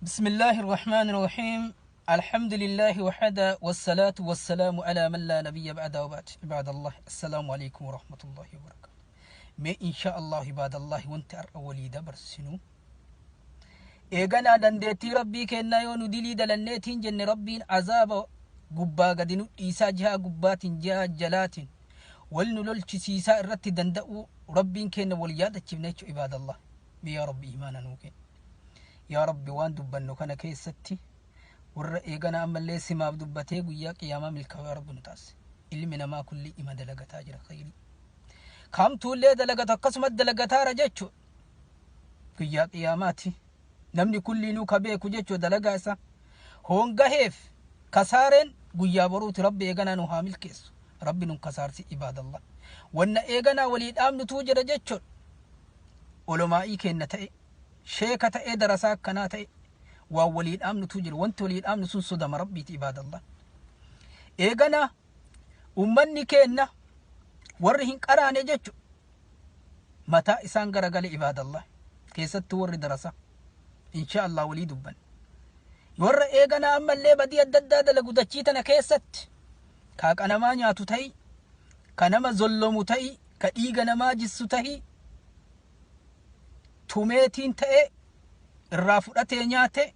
بسم الله الرحمن الرحيم. الحمد لله وحده، والصلاة والسلام على من لا نبي بعده، وبعد. عباد الله، السلام عليكم ورحمة الله وبركاته. Mee إن شاء الله، عباد الله، wanti har'a walii dabarsinu eeganaa dandeettii Rabbii kennaa yoo nu dilii dalanneetiin jenne, Rabbiin azaaba gubbaa gadi nu dhiisaa, jihaa gubbaatiin jihaa jalaatiin wal nu lolchisiisaa irratti danda'uu Rabbiin kenna wal yaadachiifna jechuu. عباد الله، mee yaa Rabbi, imaana nuu kenna. Yaa Rabbi, waan dubbannu kana keessatti warra eegana ammallee simaaf dubbatee guyyaa qiyaamaa milkaa'u yaa Rabbi nu taasise. Ilmi namaa kulli ima dalagataa jira, khayrii kamtuullee dalagatu akkasumas dalagataara jechuu. Guyyaa qiyaamaati namni kulliinuu ka beeku jechuu dalagaa isa hongaheef kasaareen guyyaa boruuti. Rabbi eeganaa nu haa milkeessu, Rabbi nun kasaarsi. عباد الله، wanna eeganaa walii dhaabnutuu jira jechuudha. Olomaa'ii kenna ta'e, sheeka ta'ee, darasaa akkanaa ta'e, waan walii dhaabnutu jira. Wanti walii dhaabnu sun sodama Rabbiiti. عباد الله، eeganaa ummanni keenna warri hin qaraane jechu mataa isaan garagale. عباد الله، keessattuu warri darasa, إن شاء الله walii dubban. Warra eeganaa ammallee badii adda addaa dalagu dachii tana keessatti, ka namaa nyaatu ta'i, ka nama zollomu ta'i, ka dhiiga namaa jissu ta'i, tumeetiin ta'e irraa fudhatee nyaate,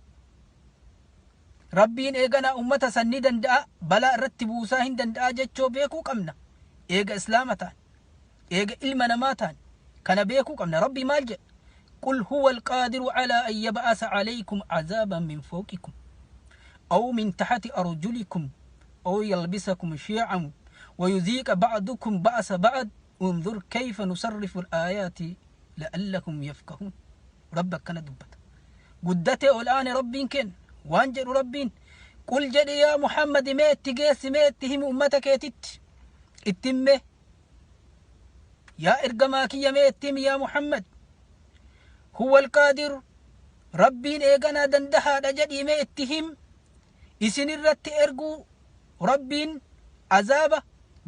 Rabbiin eeganaa ummata san ni danda'a, balaa irratti buusaa hin danda'a jechoo beekuu qabna. Eega Islaama ta'an, eega ilma namaa ta'an, kana beekuu qabna. Rabbi maal jedha? قل هو القادر على أن يبعث عليكم عذابا من فوقكم أو من تحت أرجلكم أو يلبسكم شيعا ويذيق بعضكم بأس بعض، انظر كيف نصرف الآيات لعلهم يفقهون. ربك كان دبت guddatee ol aane Rabbiin kenna. Waan jedhu Rabbiin: قل jedhi yaa Muhammad, mee itti geessi, mee itti himi ummata keetitti, itti himme yaa ergamaa kiyya, mee itti himi yaa Muhammad. هو القادر، Rabbiin eeganaa dandahaadha jedhii mee itti him, isin irratti erguu Rabbiin azaaba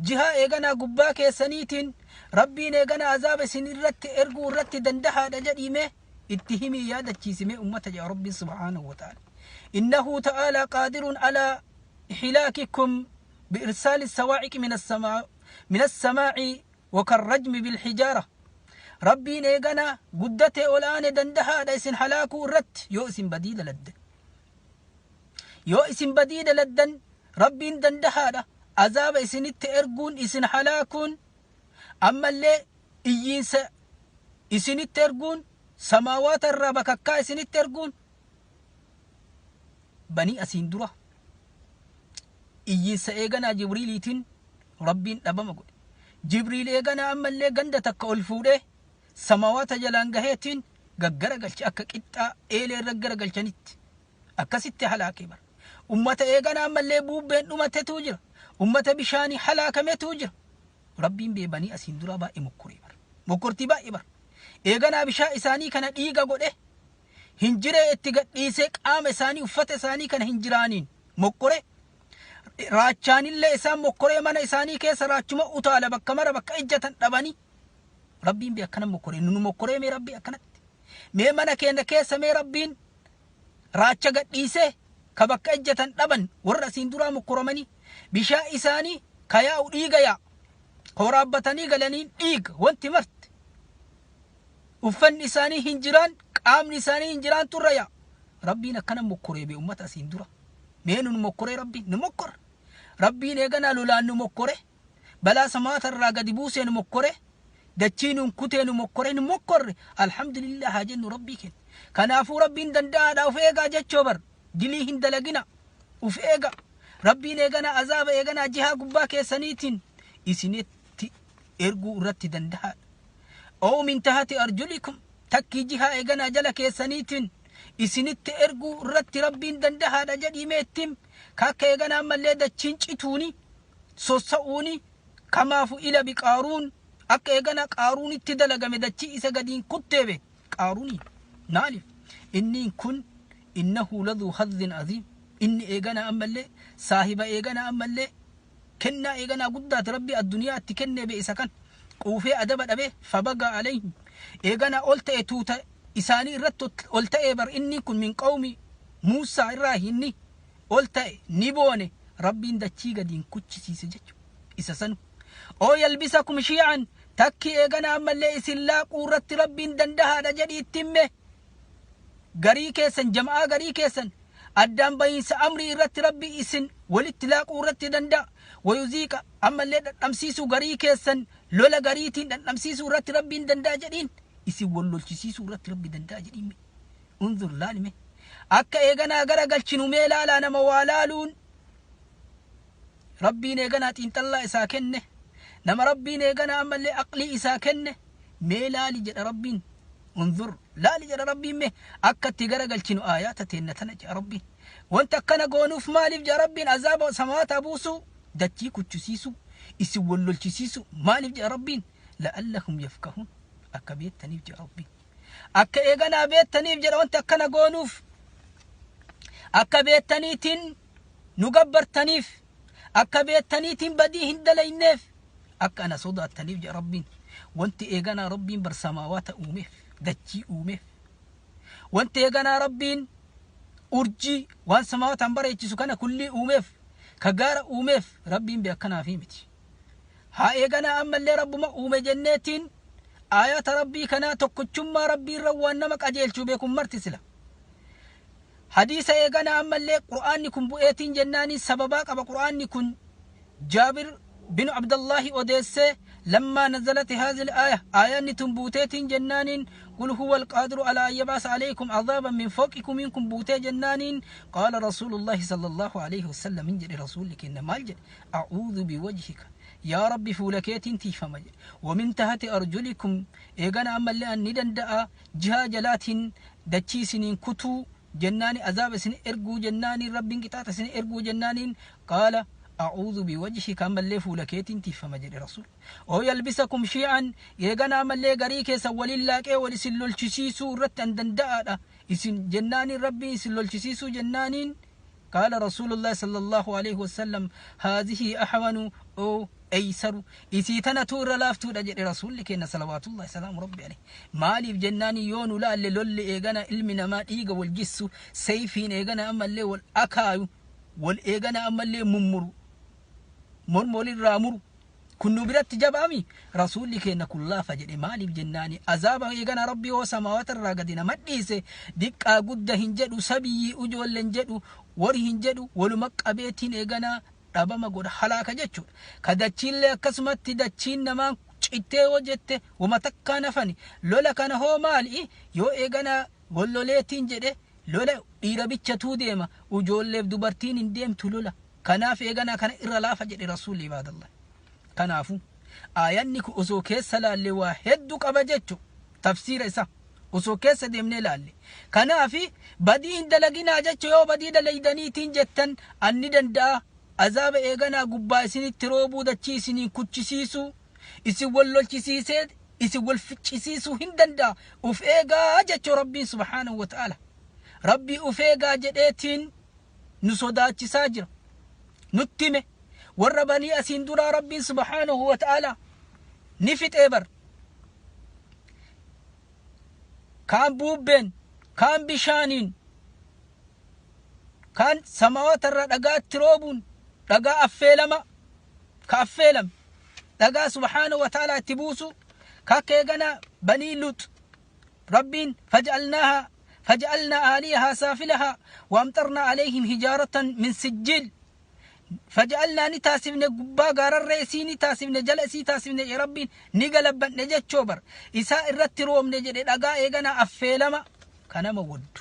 jihaa eeganaa gubbaa keessaniitiin. Rabbiin eeganaa azaaba isin irratti erguu irratti dandahaadha jedhii mee itti himii yaadachiisimee ummata jedha Rabbiin سبحانه وتعالى. إنه تعالى قادر على إهلاككم بإرسال الصواعق من السماء وكالرجم بالحجارة. Rabbiin eegana guddate olaane dandahaadha isin halaakuu irratti yoo isin badii daladdan. Yoo isin badii daladdan, Rabbiin dandahaadha azaaba isinitti erguun, isin halaakuun, ammallee iyyiinsa isinitti erguun, samaawaata irraa bakakkaa isinitti erguun. Banii asiin dura iyyiinsa eeganaa Jibriiliitiin Rabbiin dhabama godhe. Jibriil eeganaa ammallee ganda takka ol fuudhee samaawaata jalaan gaheetiin gaggara galche, akka qixxaa eelee irra gara galchanitti akkasitti halaakee bara. Ummata eeganaa ammallee buubbeen dhumatetu jira, ummata bishaanii halaakametu jira. Rabbiin beebanii asiin dura baay'ee mokkoree bara, mokkortii baay'ee bara. Eeganaa bishaan isaanii kana dhiiga godhe, hinjiree itti gadhiisee, qaama isaanii, uffata isaanii kana hinjiraaniin mokkore. Raachaanillee isaan mokkoree, mana isaanii keessa raachuma utaala, bakka mara bakka ijjatan dhabanii. Rabbiin bee akkana mokkoree. Nu mokkoree mee Rabbii akkanatti? Mee mana keenya keessa mee Rabbiin raacha gadhiisee ka bakka ijjatan dhaban, warra asiin duraa mokkoramanii, bishaan isaanii ka yaa'u dhiiga yaa'a, koraabbatanii galaniin dhiiga wanti marti, uffanni isaanii hin jiraan, qaamni isaanii hin jiraan turra yaa'a. Rabbiin akkana mokkoree bee ummata asiin dura. Mee nu mokkoree Rabbiin? Nu mokkora Rabbiin eeganaa lolaan nu mokkore, balaa samaata irraa gadi buusee nu mokkore, dachii nun kutee nu mokkore. Nu mokkorre, الحمد لله haa jennu Rabbii kenna. Kanaafuu Rabbiin danda'aadha, uf eegaa jechoo bar. Dilii hin dalagina, uf eega. Rabbiin eeganaa azaaba eeganaa jihaa gubbaa keessaniitiin isinitti erguu irratti danda'aadha. أو من تحت أرجلكم، takkii jihaa eeganaa jala keessaniitiin isinitti erguu irratti Rabbiin danda'aadha jedhii meettim. Kakka eeganaa ammallee dachiin cituuni sossa'uuni, كما فعل بقارون، akka eegana Qaaruunitti dalagame, dachii isa gadiin kutteebe Qaaruuni. Maaliif inni kun? إنه لذو حظ عظيم. Inni eegana ammallee saahiba eegana ammallee kennaa eeganaa guddaati Rabbi addunyaatti kennee be. Isa kan quufee adaba dhabe, فبغى عليهم, eegana ol ta'e, tuuta isaanii irratti ol ta'ee bar inni kun من قوم Muusaa irraa inni ol ta'e ni boone. Rabbiin dachii gadiin kuchisiise jechuudha. Isa sanu. Oo yalbisakum shii'an, takki eegana ammallee isin laaquu irratti Rabbiin dandahaadha jedhi itti himme. Garii keessan, jama'aa garii keessan addaan bahiinsa amrii irratti Rabbi isin walitti laaquu irratti danda'a. Wayuziiqa, ammallee dhandhamsiisuu garii keessan lola gariitiin dhandhamsiisuu irratti Rabbiin danda'a jedhiin. Isin wal lolchisiisuu irratti Rabbi danda'a jedhiin. Unzur, laalime. Akka eeganaa gara galchinu mee laalaa. Nama waa laaluun Rabbiin eeganaa xiinxallaa isaa kenne, nama Rabbiin eeganaa ammallee aqlii isaa kenne, mee laali jedha Rabbiin. Unzur, laali jedha Rabbiin, mee akka itti gara galchinu aayaata teenna tana jedha Rabbiin. Wanta akkana goonuuf maaliif jedha Rabbiin? Azaaba samaawataa buusuu, dachii kuchisiisuu, isin wal lolchisiisuu maaliif jedha Rabbiin? La'allahum yafqahuun, akka beektaniif jedha Rabbiin. Akka eeganaa beektaniif jedha. Wanti akkana goonuuf akka beektaniitiin nu gabbartaniif, akka beektaniitiin badii hin dalayneef, akka ana sodaattaniif jedha Rabbiin. Wanti eeganaa Rabbiin bar samaawaata uumeef, dachii uumeef, wanti eeganaa Rabbiin urjii waan samaawataan bareechisu kana kullii uumeef, ka gaara uumeef, Rabbiin be akkanaafi miti. Haa eeganaa ammallee Rabbuma uume jenneetiin aayaata Rabbii kanaa, tokkochummaa Rabbii irra waan nama qajeelchuu beekun marti sila. Hadiisa eeganaa ammallee Qur'aanni kun bu'eetiin jennaaniin sababaa qaba Qur'aanni kun. Jaabir bin Abdallahi odeessee, lammaa nazalati haazil aaya, aayaanni tun buuteetiin jennaaniin, qul huwa alqaadiru alaa an yab'asa alaykum azaaban min fawqikum kun buutee jennaaniin, qaala rasuulullahi sallallahu alayhi wasallam hin jedhe, rasuulli kenna maal jedhe? A'uudhu biwajhika, yaa Rabbi, fuula keetiin tiifama jedhe. Wa min tahati arjulikum, eegana ammallee an ni danda'a jihaa jalaatiin dachii isiniin kutuu jennaani, azaaba isin erguu jennaaniin, Rabbiin qixaaxa isin erguu jennaaniin, qaala a'uudhu biwajhika, ammallee fuula keetiin tiifama jedhe rasuul. Oo yalbisakum shii'an, eegana ammallee garii keessan waliin laaqee wal isin lolchisiisuu irratti an danda'aadha isin jennaaniin, Rabbiin isin lolchisiisuu jennaaniin, qaala rasuulullahi sallallahu alaihi wasallam haadhihi ahwanu oo eysaru, isii tanatu irra laaftuudha jedhe rasuulli keenya salawaatullahi salaamu rabbi alayhi. Maaliif jennaani, yoo nu laalle lolli eegana ilmi namaa dhiiga wal jissu, sayfiin eegana ammallee wal akaayu, wal eegana ammallee mummuru, morma walirraa muru, kun nu biratti jabaami. Rasuulli keenya kun laafa jedhe. Maaliif jennaani, azaaba eegana Rabbi yoo samaawata irraa gadi nama dhiise, diqqaa gudda hin jedhu, sabiyyii ujoollen jedhu, wari hin jedhu, waluma qabeetiin eegana dhabama godha, halaaka jechuudha. Ka dachiillee akkasumatti dachiin namaan cittee yoo jette wama takkaan hafani. Lola kana hoo maali? Yoo eegana walloleetiin jedhe, lola dhiira bichatuu deema, ujoolleef dubartiin hin deemtu lola. Kanaaf eegana kana irra laafa jedhe rasuulli, ibaadallah. Kanaafu aayanni kun osoo keessa laalle waa hedduu qaba jechu, tafsiira isa osoo keessa deemnee laalle. Kanaafi badii hin dalaginaa jechu. Yoo badii dalaydaniitiin jettan, anni danda'a azaaba eeganaa gubbaa isinitti roobuu, dachii isiniin kuchisiisuu, isin wal lolchisiisee isin wal ficcisiisuu hin danda'a, uf eegaa jechuu Rabbiin subhaanahu wa ta'ala. Rabbii uf eegaa jedheetiin nu sodaachisaa jira, nutti hime. Warra banii asiin duraa Rabbiin subhaanahu wa ta'ala ni fixee bar, kaan buubbeen, kaan bishaaniin, kaan samaawata irraa dhagaatti roobuun, dhagaa affeelama ka affeelame dhagaa subhaanahu wa ta'ala itti buusu, ka akka eegana banii Lut Rabbiin faj'alnaa aaliyahaa saafilahaa wa amxarnaa alayhim hijaaratan min sijjiil. Faj'alnaa, ni taasifne, gubbaa gaararree isii ni taasifne, jala isii taasifne jedhe Rabbiin. Ni galabbanne jechoo bar isaa irratti roobne jedhe, dhagaa eeganaa affeelama kanama waddu.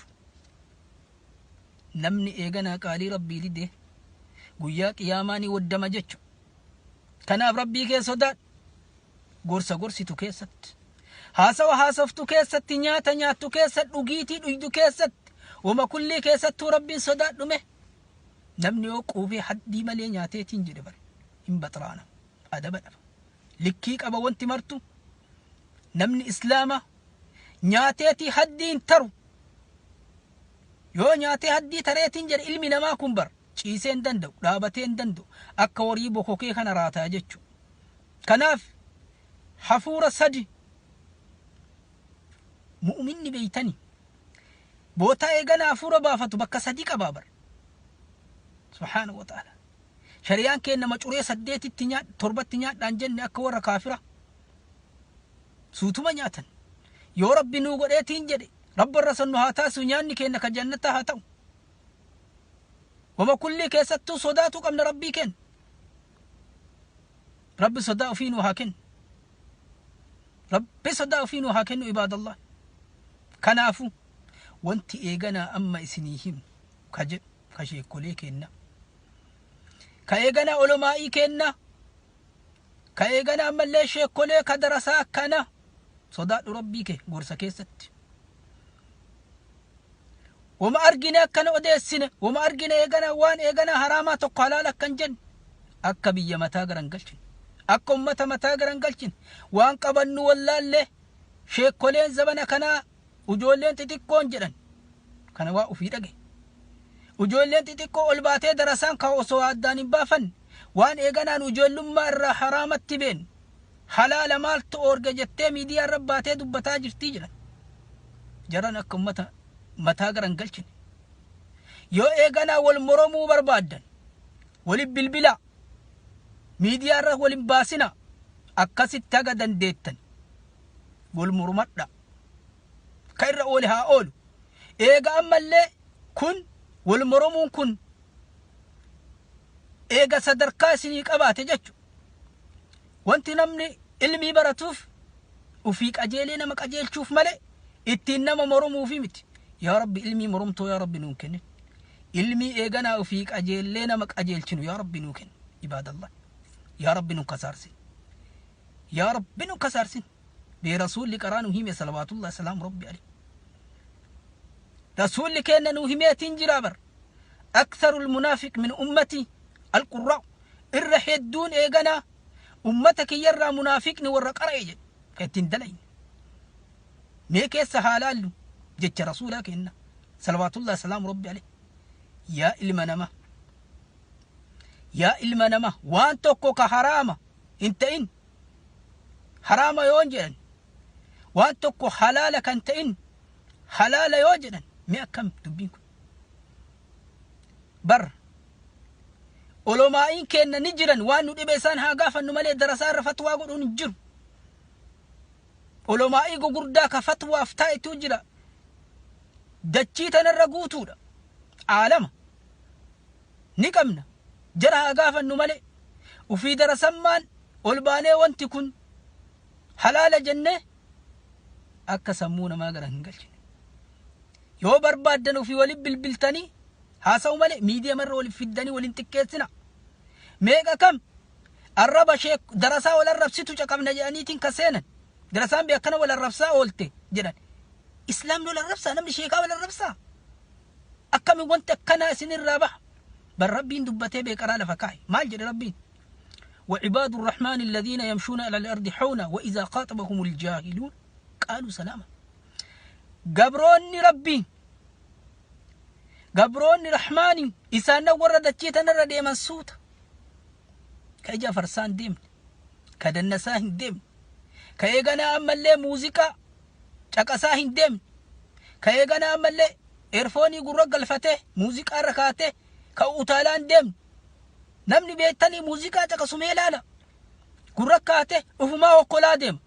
Namni eeganaa qaalii Rabbii dide guyyaa qiyaamaa ni waddama jechu. Kanaaf Rabbii kee sodaadhu. Gorsa gorsitu keessatti, haasawa haasoftu keessatti, nyaata nyaattu keessatti, dhugiitii dhuydu keessatti, wama kullii keessattuu Rabbiin sodaadhume. Namni yoo quufee haddii malee nyaateetiin jedhe bare hin baxraana, adaba dhaba, likkii qaba wanti martu. Namni Islaama nyaateetii haddii hin taru. Yoo nyaatee haddii tareetiin jedhe, ilmi namaa kun bar ciisee hin danda'u, dhaabatee hin danda'u, akka horii bokokee kana raataa jechu. Kanaaf hafuura sadi mu'minni beeytani. Bootaa eegana hafuura baafatu bakka sadii qabaa bar. Subhaanahu wa ta'ala. Shari'aan keenya macuree saddeetitti nyaadh torbatti nyaadhaan jenne akka warra kaafira. Suutuma nyaatan. Yoo Rabbi nuu godheetiin jedhe Rabbi irra san nu haa taasisu nyaanni keenya ka jannataa haa ta'u. Wama kullii keessattuu sodaatuu qabna Rabbii keenya. Rabbi sodaa ofii nuu haa kennu. Rabbi sodaa ofii nuu haa kennu ibaadallah. Kanaafuu wanti eeganaa amma isinii himu ka jedhu ka sheekkolee keenna. Ka eeganaa olomaa'ii keenna. Ka eeganaa ammallee sheekkolee ka darasaa akkana sodaadhu Rabbii kee gorsa keessatti. Wama argine akkana odeessine wama argine eegana waan eegana haraamaa tokko halaala akkan jenne akka biyya mataa garan galchine akka ummata mataa garan galchine waan qabannu wallaallee sheekkoleen zabana kanaa ujoolleen xixiqqoon jedhan kana waa ufii dhage ujoolleen xixiqqoo ol baatee darasaan ka osoo addaan hin baafanne waan eeganaan ujoollummaa irraa haraamatti been halaala maaltu oorge jettee miidiyaa irra baatee dubbataa jirtii jedhan jaran akka ummata mataa garan galchine yoo eeganaa wal moromuu barbaaddan walin bilbilaa miidiyaa irra walin baasina akkasitti haga dandeettan wal mormadha ka irra oole haa oolu eega ammallee kun wal moromuun kun eega sadarkaa isinii qabaate jechu wanti namni ilmii baratuuf ufii qajeelee nama qajeelchuuf malee ittiin nama moromuufi miti. Yaa Rabbi ilmii moromtoo yaa Rabbi nuun kennin. Ilmii eeganaa ufii qajeellee nama qajeelchinu yaa Rabbi nuu kenni. Ibaadallah. Yaa Rabbi nun kasaarsin. Yaa Rabbi nun kasaarsin. Bee Rasuulli qaraa nu hime salawaatullah salaam Rabbi alayhi. Rasuulli keenna nu himeetiin jira bar. Aktharul munaafiq min ummati alqurraa. Irra hedduun eeganaa ummata kiyyarraa munaafiqni warra qara'e jedhe. Ka ittiin dalayne. Mee keessa haa laallu jecha rasuulaa keenna salawaatullahi salaamu rabbi alayhi. Yaa ilma namaa. Yaa ilma namaa waan tokko ka haraama hin ta'in haraama yoo jedhan waan tokko halaala kan ta'in halaala yoo jedhan mee akkam dubbiin kun. Bar olomaa'iin keenna ni jiran waan nu dhibe isaan haa gaafannu malee darasaa irra fatwaa godhuun hin jiru. Olomaa'ii gugurdaa ka fatwaaf taa'etu jira. Dachii tanarra guutuudha. Aalama. Ni qabna. Jara haa gaafannu malee. Ufii darasammaan ol baanee wanti kun halaala jennee akka sammuu namaa gara hin galchine. Yoo barbaaddan ufii waliin bilbiltanii haasa'u malee miidiyamarra waliin fiddanii waliin xiqqeessina. Meeqa kam arraba sheek darasaa wal arrabsitu caqabna jedhaniitiin ka seenan. Darasaan bee akkana wal arrabsaa oolte jedhan. Islaamni wal arrabsaa namni sheekaa wal arrabsaa. Akkami wanti akkanaa isinirraa baha. Bar Rabbiin dubbatee beeqaraa lafa kaa'e. Maal jedhe Rabbiin? وعباد الرحمن الذين يمشون على الأرض حونا وإذا خاطبهم الجاهلون قالوا سلاما. Gabroonni Rabbii gabroonni Rahmaanii isaan warra dachee tanarra deeman suuta. Ka ija farsaa hin deemne, ka dannasaa hin deemne, ka eeganaa ammallee muuziqaa caqasaa hin deemne, ka eeganaa ammallee eerfoonii gurra galfatee muuziqaa irra kaatee ka utaalaa hin deemne. Namni beektanii muuziqaa caqasu mee ilaala. Gurra kaatee ufumaa hokkolaa deema.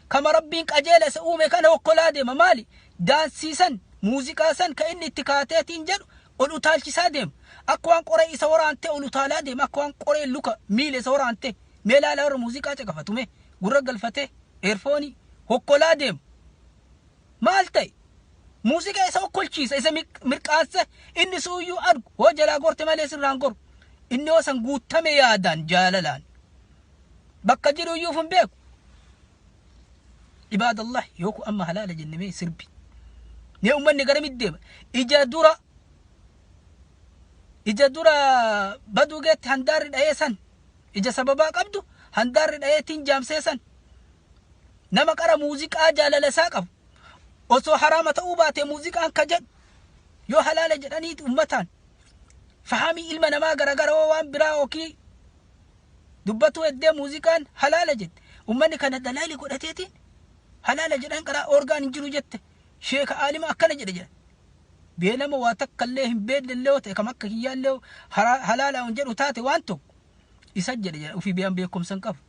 Kama Rabbiin qajeela isa uume kana hokkolaa deema. Maali? Daansii san, muuziqaa san ka inni itti kaateetiin jedhu ol utaalchisaa deema. Akka waan qoree isa waraantee ol utaalaa deema. Akka waan qoree luka miila isa waraantee. Mee ilaala warra muuziqaa caqafatu mee gurra galfatee eerfoonii hokkolaa deema. Maal ta'e? Muuziqaa isa hokkolchiisa, isa mirqaanse inni suuyyuu argu hoo jalaa gorte malee sirraan goru. Inni hoo san guuttame yaadaan jaalalaan. Bakka jiru iyyuu hin beeku. Ibaadallah yoo ku amma halaala jenne mee sirbi. Mee ummanni garamitti deema? Ija dura baduu geetti handaarri dhahee san ija sababaa qabdu handaarri dhaheetiin jaamsee san nama qara muuziqaa jaalala isaa qabu osoo haraama ta'uu baate muuziqaan ka jedhu yoo halaala jedhaniiti ummataan fahamii ilma namaa garagara hoo waan biraa yookiin dubbatu heddee muuziqaan halaala jette ummanni kana dalaali godhateetiin halaala jedhan karaa orgaan hin jiru jette sheeka aalima akkana jedhe jedhan. Bee nama waa takka illee hin beekne illee yoo ta'e, kam akka kiyyaallee halaalaa hin jedhu taate, waan tokko isa jedhe jedha, ofii beekan beekumsa hin qabu.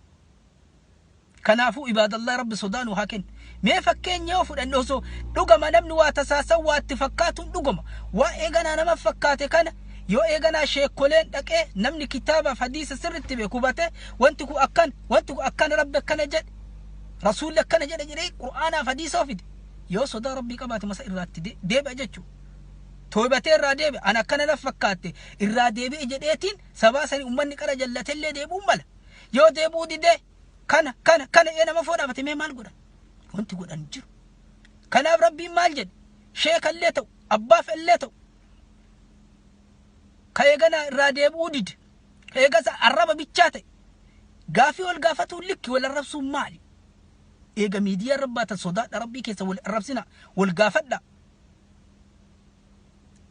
Kanaafuu ibaadallah, Rabbi sodaa nu haa kennu. Mee fakkeenya yoo fudhanne, osoo dhugama namni waa tasaasan waa itti fakkaatuun dhugama. Waa eeganaa nama fakkaate kana yoo eeganaa sheekoleen dhaqee namni kitaabaaf hadiisa sirritti beeku hubate, wanti kun akkan, wanti kun akkana, Rabbi akkana jedhe, Rasuulli akkana jedhe jedhee Qur'aanaaf hadiisa ofide, yoo sodaa Rabbii qabaate masa irraatti deebi'a jechuudha. Toobatee irraa deebi'a. Ana akkana na fakkaatte, irraa deebi'e jedheetiin sabaa sanii uummanni qara jallatellee deebi'uun mala. Yoo deebi'uu didee kana kana kana ee nama foo dhaabate, mee maal godhan? Wanti godhan jiru. Kanaaf Rabbiin maal jedhe? Sheekallee ta'u, abbaaf illee ta'u, ka eeganaa irraa deebi'uu dide, ka eegasa arraba bichaa ta'e, gaafii wal gaafatuun likki, wal arrabsuun maali? Eega miidiyaa irra baatan sodaadha Rabbii keessa, wal arrabsina, wal gaafadha.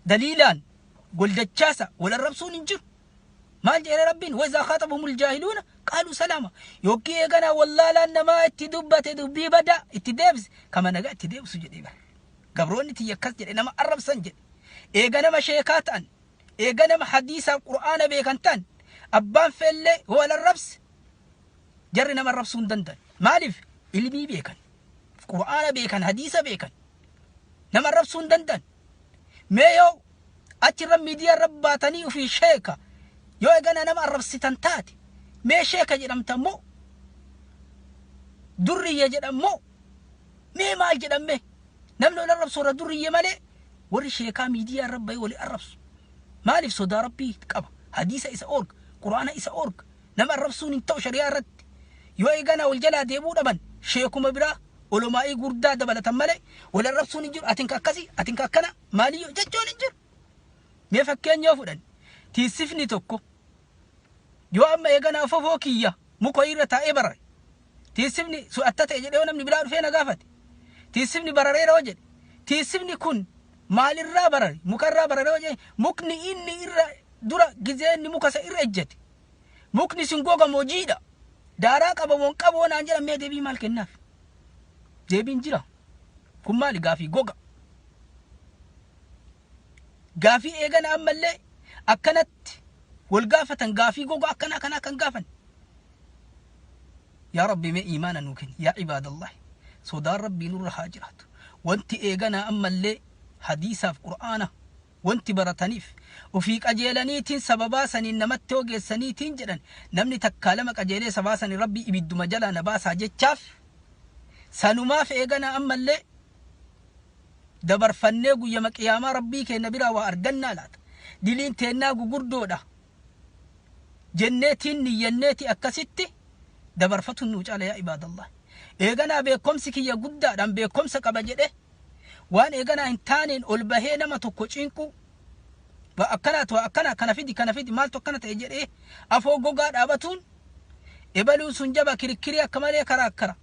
Daliilaan wal dachaasa, wal arrabsuun hin jiru. Maal jedhe Rabbiin? وإذا خاطبهم الجاهلون قالوا سلاما. Yookiin eeganaa wallaalaan namaa itti dubbate, dubbii badaa itti deebise, kama nagaa itti deebisu jedhee bara. Gabroonni tiyya akkas jedhe, nama arrabsan jedhe. Eega nama sheekaa ta'an, eega nama hadiisaaf Qur'aana beekan ta'an, abbaan feellee wal arrabse, jarri nama arrabsuu hin danda'an. Maaliif? Ilmii beekan, Qur'aana beekan, hadiisa beekan, nama arrabsuu hin danda'an. Mee yoo achirra miidiyaa irra baatanii ofii sheeka, yoo eegana nama arrabsitan taate, mee sheeka jedhamta moo durriyye jedhammoo, mee maal jedhamme? Namni wal arrabsu warra durriyye malee, warri sheekaa miidiyaa irra bahee walii arrabsu maaliif? Sodaa Rabbii qaba, hadiisa isa orga, Quraana isa orga. Nama arrabsuun hin ta'u shari'aa irratti. Yoo eegana wal jalaa deebuu dhaban, sheekuma biraa olomaa'ii guddaa dabalatan malee, wal arrabsuun hin jiru. Atinka akkasii, atinka akkana, maaliyyoo jechuun hin jiru. Mee fakkeenya yoo fudhan, tiisifni tokko yoo amma eegana afofoo kiyya muka irra taa'ee barare, tiisifni sun atta ta'e jedhee, yoo namni biraa dhufee na gaafate, tiisifni barareera yoo jedhe, tiisifni kun maalirraa barare, mukarraa barare yoo jedhe, mukni inni irra dura gizee inni muka isa irra ejjete, mukni sun gogamoo jiidha, daaraa qabamoo hin qabu naan jedhan, mee deebii maal kennaaf? Deebiin jira. Kun maali? Gaafii goga. Gaafii eegana ammallee akkanatti wal gaafatan, gaafii goga akkana akkanaa kan gaafan. Yaa Rabbi, mee iimaana nuu kenni. Yaa ibaadallahi, sodaan Rabbii nurra haa jiraatu. Wanti eeganaa ammallee hadiisaaf Qur'aana wanti barataniif ofii qajeelaniitiin sababaa saniin namatti ogeessaniitiin jedhan, namni takkaa lama qajeelee sabaa sanii Rabbii ibidduma jalaa na baasaa jechaaf, sanumaaf eeganaa ammallee dabarfannee guyyama qiyaamaa Rabbii keenya biraa waa argannaa laata? Diliin teennaa gugurdoodha jenneetiin niyyanneeti akkasitti dabarfatuun nuu caala. Yaa ibaadallah, eeganaa beekomsi kiyya guddaadhaan beekomsa qaba jedhe waan eeganaa hin taaneen ol bahee nama tokko cinqu, waa akkanaatu, waa akkana, kana fidi, kana fidi, maaltu akkana ta'e jedhee afoo gogaa dhaabatuun, ebaluun sun jaba kirikkirii akka malee karaa akkara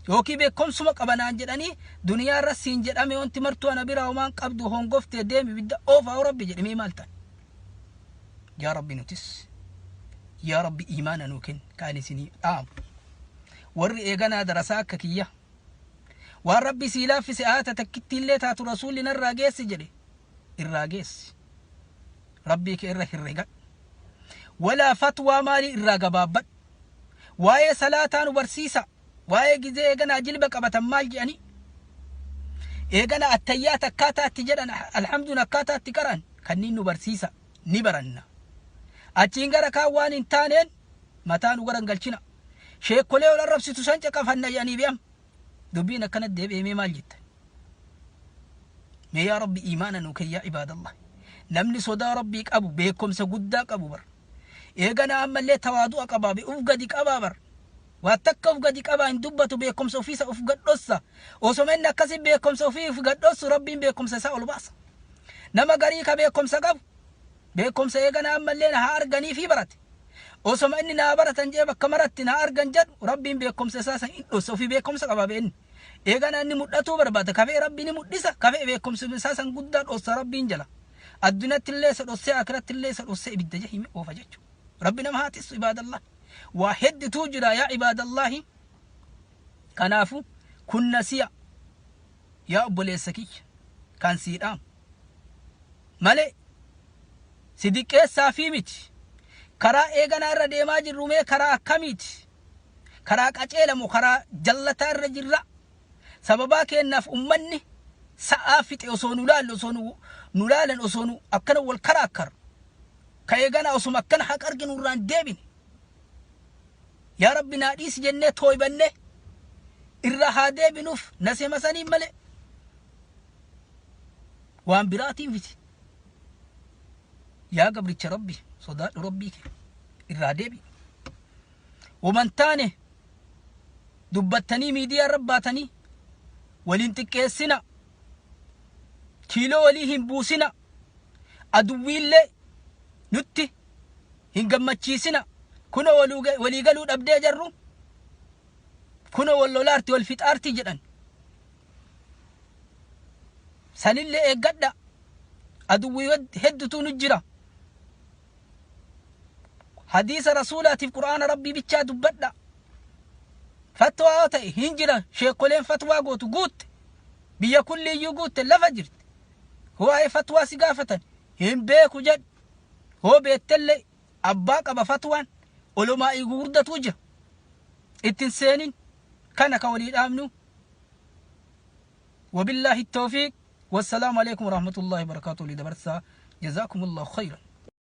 yookiin beekomsuma qabanaan jedhanii duniyaa irra siin jedhame, wanti martuu ana biraa homaan qabdu, hongoftee deemi bidda oofaa. Rabbi jedhame maal ta'e? Yaa Rabbi, nutis yaa Rabbi iimaana nuu kenni. Kaan isinii dhaamu, warri eeganaa darasaa akka kiyya, waan Rabbi sii laaffise aata takkitti illee taatu, Rasuulli narraa geessi jedhe, irraa geessi, Rabbii kee irra herregadhu. Walaa fatwaa maalii irraa gabaabbadhu. Waa'ee salaataa nu barsiisa, waa'ee gizee eeganaa jilba qabatan maal jedhanii, eegana attayyaat akkaataatti jedhan, alhamduun akkaataatti qaran, kanniin nu barsiisa, ni baranna. Achiin gara kaan waan hin taaneen mataa nu garan galchina. Sheekkolee ol arrabsitu san caqafanna jedhanii be'am, dubbiin akkanatti deebi'ee, mee maal jettan? Mee yaa Rabbi iimaana nuu kenni. Yaa ibaadallah, namni sodaa Rabbii qabu beekumsa guddaa qabu bar. Eegana ammallee tawaadu'a qabaa, uf gadi qabaa bar. Waa takka uf gadi qabaa hin dubbatu, beekumsa ofiisa uf gadhossa. Osoma inni akkasi beekumsa ofii uf gadhossu, Rabbiin beekumsa isaa ol baasa. Nama garii ka beekumsa qabu, beekumsa eegana ammallee na haa arganii fi barate, osoma inni naa baratan jee bakka maratti na argan jedhu, Rabbiin beekumsa isaa san hin dhossa. Ofii beekumsa qaba beenni, eegana inni mul'atuu barbaada. Kafee Rabbi ni mul'isa, kafee beekumsa isaa san guddaa dhossa. Rabbiin jala addunyaatti illee isa dhossee, akiratti illee isa dhossee, ibidda jahimi oofa jechuudha. Rabbi nama haa tissu. Ibaadallah, waa hedduutu jira, yaa ibaadallahi. Kanaafu kun nasiya, yaa obboleessa kiyya, kan sii dhaamu. Malee si diqqeessaafii miti. Karaa eeganaa irra deemaa jirru mee karaa akkamiiti? Karaa qaceela moo karaa jallataa irra jirra? Sababaa keennaaf ummanni sa'aa fixe osoo nu laallu osoo nu nu laalan osoo nu akkana wal karaakkaru. Ka eeganaa osuma akkana haqa arginu irraa hin deebine. Yaa Rabbi naa dhiisi jennee tooybannee irraa haa deebinuuf nasema saniin malee waan biraatiin miti. Yaa gabricha Rabbi sodaadhu Rabbii kee irraa deebi. Woman taane dubbattanii miidiyaa irra baatanii waliin xiqqeessina. Kiiloo walii hin buusina. Aduwwiillee nutti hin gammachiisina. Kunoo walii galuu dhabdee jarru. Kunoo wal lolaarti wal fixaarti jedhan. Sanillee eeggadha. Aduwwii heddutu nu jira. Hadiisa Rasuulaatiif Qur'aana Rabbii bichaa dubbadha. Fatwaa yoo ta'e hin jira sheekoleen fatwaa gootu guutte. Biyya kulliiyyuu guutte lafa jirti. Waa'ee fatwaa si gaafatan hin beeku jedhu. Hoo beettellee abbaa qaba fatwaan olomaa'ii gugurdatuu jira. Ittiin seenin kana ka walii dhaabnu. Wabillaahi tawfiiq. Wassalaamu alaikum warahmatullahi wabarakatuh. Dabarsaa. Jazaakumullahu khayran.